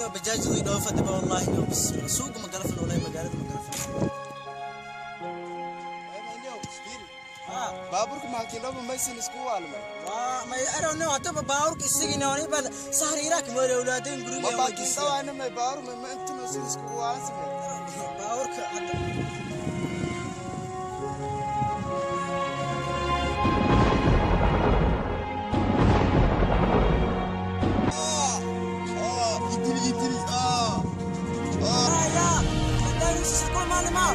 No bajaajdu inoo fadhiba wallahi no bismillah suuqa ma gala fadhi wallahi magaalada ma gala fadhi. Baabuurka maalkiinaba maysan isku waalmay. Waa may I don't know hadaba baabuurka isagina wani bal sahriiraak ma awlaadeen guriga. Ma baakiin dhawaana may baabuur ma intuna sin isku waalan samee. Baabuurka hadda Idili idili ah. Ya hadaan sisku maalima.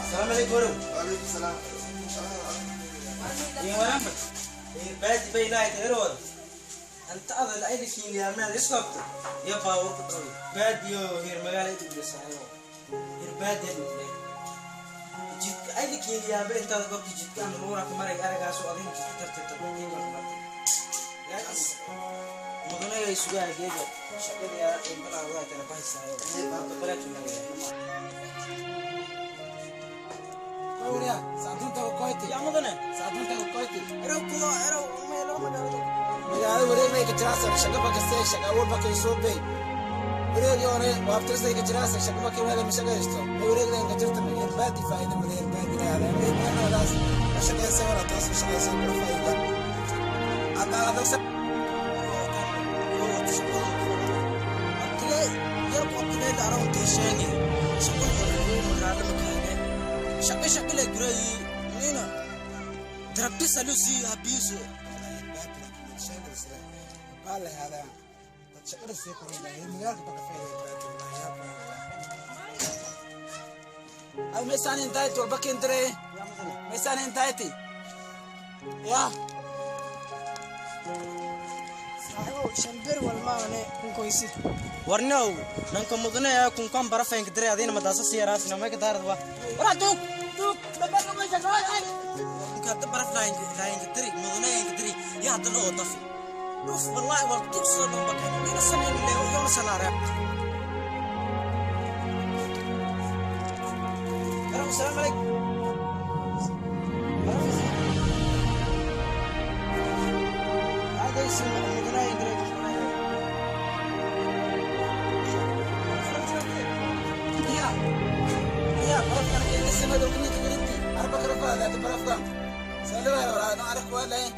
السلام عليكم ورحمة. Alaykum salaam. يا ورحمة. بادي بي لايت هرود. أنت هذا العيد كين يا مال إيش قبته؟ يا باور قوي. بادي هير مقالة تقول صحيح. هير بادي اللي. جد عيد كين يا مال أنت هذا قبت جد كان رورك مرة أرجع سؤالين جد ترتب ترتب يا مدنيا يسوع جيجا شكل يا إنبلا ولا ترى بحث صحيح. بقولك Kowriya, saadunta koyti. يا مدنيا. Saadunta koyti. إرو كلا إرو ما لو ما قالوا. Magaalada wareegay ka jiraasa shaqa ba kastay shaqa walba kay soo bay. Wareeg yoone waaftirsay ka jiraasa shaqa ba kay wada mashaqaysto. Wareegay ka jirta ma yar baadi faa'iido ma yar baadi raada. Wareeg wadaas shaqaysa wala taas shaqaysa ku faa'iido. Ada baa la haadaa. Dad shaqada sii koray magaalka baka faa'iido baadi wallahi. Ay meesaan intayti walba kendire. Meesaan intayti. Ya. Saaxiibow shan bir walmaane kunkoysi. Warnow nanka mudane kunkan barafaynka diray adina madaasa siyaraasina may ka daarad wa wara dug dug hadda baraf laayinka diri mudane yanka diri ya hadda loo dafi uf wallahi wal dug soo dhan bakan ina sanin le yo salaara. السلام عليكم. هذا اسم مدناي دري. Ya. Ya, barafkan inta sanad oo kinka garinti. Arba karafa hada barafka. Saalada wala ana arko wala in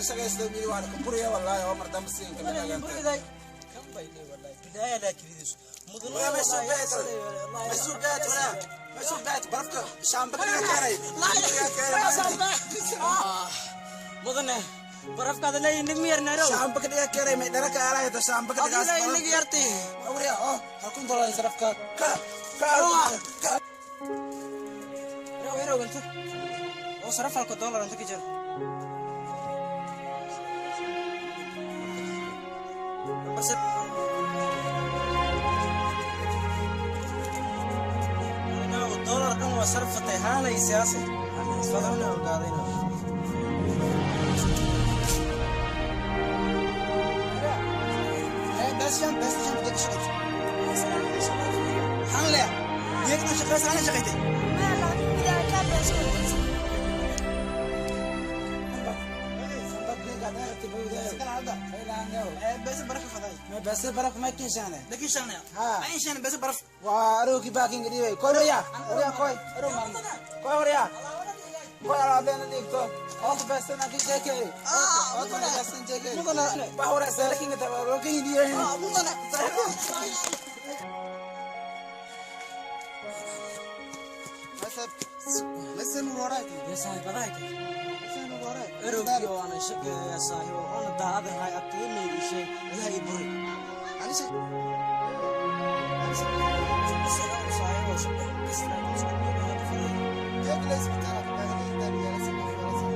shaqaysto mid waa ku buriya wallahi oo mar dambe siin kama taaganta. كم بيني والله بداية لا كريدس مدناي. ولا ما سوق بيت ما سوق بيت ولا ما سوق بيت barafka shaamba ka keenay. mudane barafkaada leeyahay nig miyar narow. Shaamba ka dhiga keenay may dharaka alaayta shaamba ka dhigaas. Adiga nig yarti. Awriya oo halkun dolar sarafka ka ka ka. Erow erow inta oo saraf halka dollar inta ka jira. Balse dollar dhan waa sarfatay haanay siyaasi fadlan ogaadayna. بس شام بس شام بدك شقيت. حان لا. ديك شقيت أنا شقيتي. بس برف فضاي. بس برف ما كيشانه. لكن شانه. ها. اين شانه بس برف. واروكي باكين قريبي كوي وريا وريا كوي ارو مارن كوي وريا كوي على بين ديكتو اوت بس انا كي جيكي اوت بس انا جيكي باورا سالكين تبا روكي دي. مدنه. Mase nuroraay. يا صاحب هذاك. Mase nuroraay. erowgii oo ana shaqeeya saaxiib oo ana daacadahay abtiimay ii sheeg ilaha ii buri. Ani shay. Saaxiib oo shaqo kisna isku hada faday. Jeeg la isbitaalka baahida intaan yeelsan farasa.